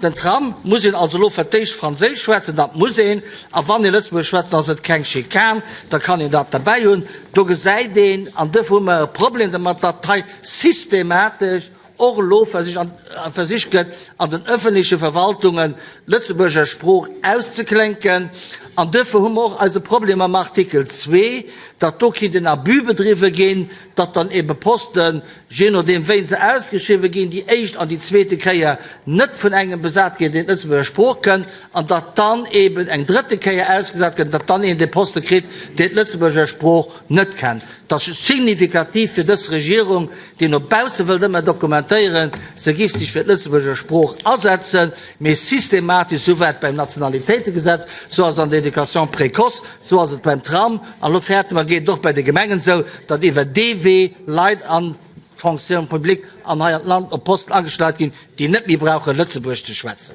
Den Tram muss een also elo fir d'éischt Franséisch schwätzen, dat muss een, a wann ee Lëtzebuergesch schwätzt, dann ass et keng Schikan, da kann een dat derbäi hunn. Do gesäit een, an duerfir hu mer e Problem domat, datt hei systematesch och elo versicht gëtt, an den öffentleche Verwaltungen d'Lëtzebuerger Sprooch auszeklénken. An duerfir hu mer och eise Problem mam Artikel 2, datt do kinnt en Abus bedriwwe ginn, datt dann ebe Posten, je nodeem wéi se ausgeschriwwe ginn, déi éischt an déi zweete Kéier net vun engem besat ginn, deen d'Lëtzebuerger Sprooch kënnt, an datt dann eben eng drëtte Kéier ausgesat gëtt, datt dann een dee Poste kritt, deen d'Lëtzebuerger Sprooch net kennt. Dat ass signifikativ fir dës Regierung, déi no bausse wëllt ëmmer dokumentéieren, se giff sech fir d'Lëtzebuerger Sprooch asetzen, mee systematesch, sou war et beim Nationalitéitegesetz, sou ass et an der Éducation précoce, Sou ass et beim Tram, an elo fäerte mer, geet et och bei de Gemengen esou, datt iwwer dee Wee Leit an d'Fonction publique an hei an d'Land op Posten agestallt ginn, déi net méi brauche Lëtzebuergesch ze schwätzen.